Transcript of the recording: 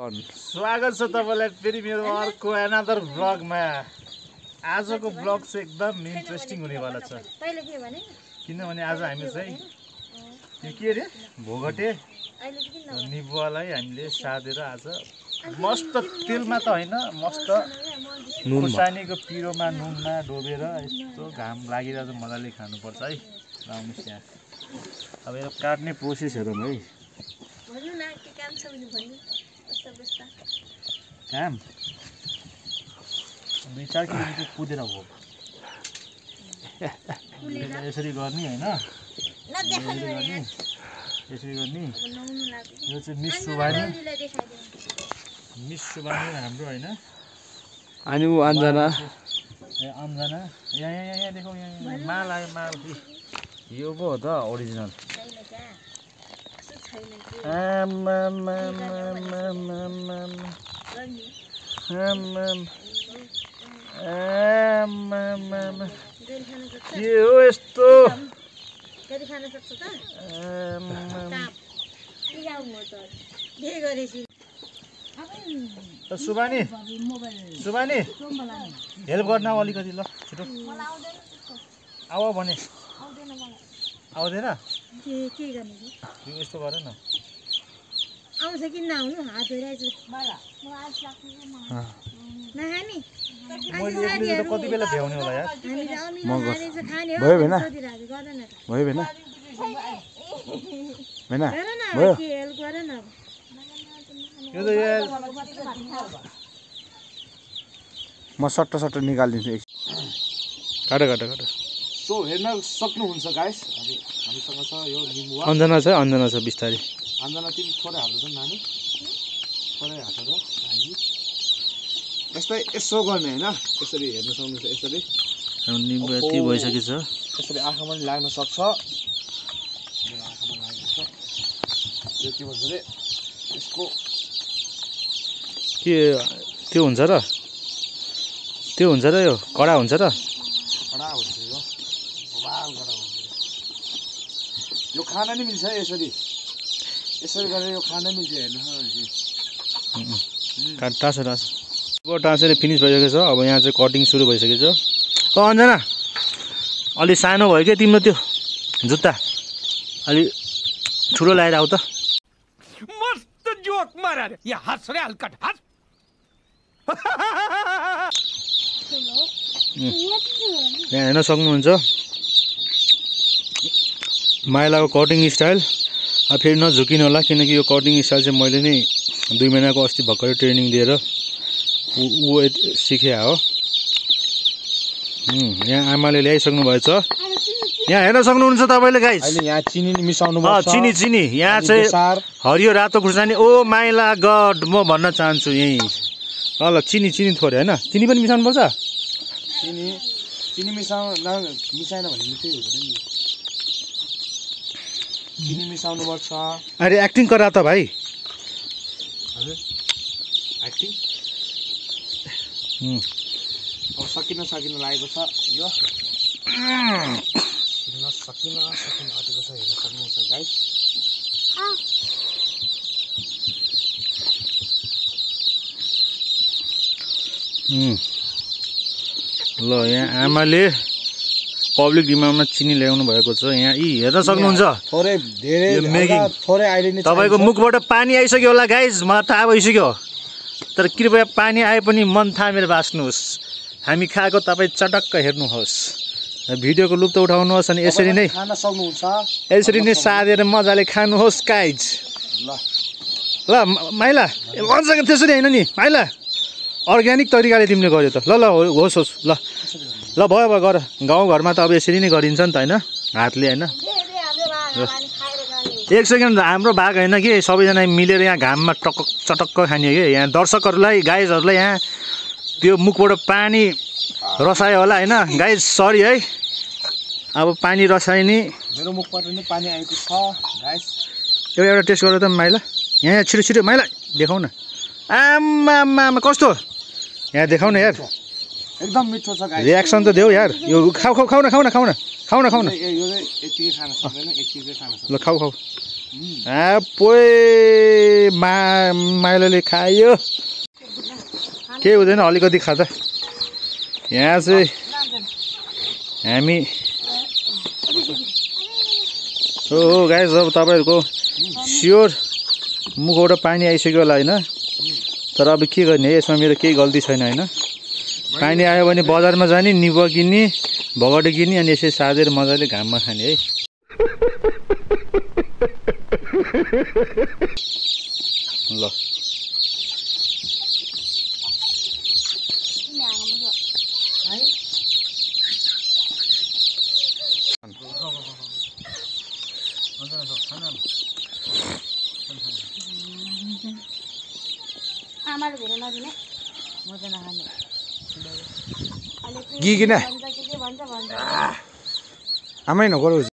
स्वागत छ तपाईलाई फेरि मेरो अर्को अनदर ब्लगमा। आजको ब्लग चाहिँ एकदम इन्ट्रेस्टिङ हुनेवाला छ। किनभने आज हामी चाहिँ के रे भोगटे निबुवालाई हामीले सादेर आज मस्त तेलमा त हैन मस्त खुर्सानीको पिरोमा नुनमा डोबेर यस्तो घाम लागिरहेछ मजाले खानुपर्छ है। आउनुस् यहाँ। अब यो काट्ने प्रोसेस हेरौँ है। काम 2-4 किलोमिटर कुदेर हो यसरी गर्ने हैन यसरी गर्ने। यो चाहिँ मिस सुबानी हाम्रो हैन अनि उ अन्जना अन्जना यहाँ देखौ यहाँ माल आयो माल यो पो हो त ओरिजिनल। के हो यस्तो सुबानी हेल्प गर्न अलिकति ल छिटो आऊ भने आउँदैन यस्तो गर न आउँछ कि नआउनु हात धोइरहेछु नखाने कति बेला भ्याउने होला यार भयो भएन भयो भएन म सट्ट निकालिदिन्छु। काट सो हेर्न सक्नुहुन्छ गाइस। हामीसँग छ यो निबुवा अन्जना छ बिस्तारै अन्जना तिमी थोरै हाल्नु नानी थोरै हालेर भाइ यस्तै यसो गर्ने हैन यसरी हेर्न सक्नुहुन्छ। यसरी निबुवा यति भइसकेछ यसरी आँखामा पनि लाग्न सक्छ मेरो आँखामा लाग्न सक्छ। यो के भन्छ रे यसको के त्यो हुन्छ र यो कडा हुन्छ र कडा हुन्छ यो बबाल कडा हुन्छ यो खान नि मिल्छ यसरी गरेर यो खान मिल्छ हेर्नु टाँसेर फिनिस भइसकेको छ। अब यहाँ चाहिँ कटिङ सुरु भइसकेको छ। अन्जना अलि सानो भयो क्या तिम्रो त्यो जुत्ता अलि ठुलो लगाएर आऊ त। मस्त जोक मारा रे या हँस रे हल्कट हँस यहाँ हेर्न सक्नुहुन्छ माइलाको कटिङ स्टाइल। अब फेरि नझुकिनु होला किनकि यो कटिङ स्टाइल चाहिँ मैले नै 2 महिनाको अस्ति भर्खरै ट्रेनिङ दिएर ऊ सिके हो। यहाँ आमाले ल्याइसक्नु भएछ। यहाँ हेर्न सक्नुहुन्छ तपाईँले गाइस अहिले यहाँ चिनी मिसाउनु पर्छ। चिनी यहाँ चाहिँ हरियो रातो खुर्सानी। ओ माइला गड म भन्न चाहन्छु यही ल चिनी थोरै हैन चिनी पनि मिसाउनु पर्छ। चिनी मिसाएन भने मिठै हुँदैन नि। चिनी मिसाउनु पर्छ। अरे एक्टिङ गरा त भाइ। हजुर एक्टिङ अब सकिन लागेको छ यो सकिन आँटेको छ हेर्न सक्नुहुन्छ गाइस। ल यहाँ आमाले पब्लिक डिमान्डमा चिनी ल्याउनु भएको छ। यहाँ हेर्न सक्नुहुन्छ थोरै अहिले नै तपाईँको मुखबाट पानी आइसक्यो होला गाइस। मलाई थाहा भइसक्यो तर कृपया पानी आए पनि मन थामेर बाँच्नुहोस्। हामी खाएको तपाईँ चटक्क हेर्नुहोस् भिडियोको लुप्त उठाउनुहोस् अनि यसरी नै खान सक्नुहुन्छ। यसरी नै सादेर मजाले खानुहोस् गाइज। ल माइला भन्छ त्यसरी होइन नि माइला अर्ग्यानिक तरिकाले तिमीले गर्यो त ल होस् ल भयो गर। गाउँघरमा त अब यसरी नै गरिन्छ नि त होइन हातले होइन। 1 सेकेन्ड हाम्रो भाग होइन कि सबैजना मिलेर यहाँ घाममा चटक्क खाने कि यहाँ दर्शकहरूलाई गाइजहरूलाई यहाँ त्यो मुखबाट पानी रसायो होला होइन गाइज सरी है। अब पानी रसायो नि मेरो मुखबाट नि पानी आएको छ गाइस। एउटा टेस्ट गर त माइला। यहाँ छिटो माइला देखाउ न। आमा कस्तो यहाँ देखाउ न यार एकदम मिठो छ गाइस। रियाक्सन त देऊ यार। यो खाऊ न यो यतिकै खान सक्दैन यतिकै खान सक्छ। ल खाऊ पोइ माइलोले खायो केही हुँदैन अलिकति खाँदा यहाँ चाहिँ हामी हो गाइस अब तपाईँहरूको स्योर मुखबाट पानी आइसक्यो होला होइन तर अब के गर्ने यसमा मेरो केही गल्ती छैन होइन पानी आयो भने बजारमा जाने निबुवा किन्ने भगटे किन्ने अनि यसरी साँधेर मजाले घाममा खाने है ल आमाले धेरै नदिने म त नखाने घी किन के भन्छ आमै नगरौ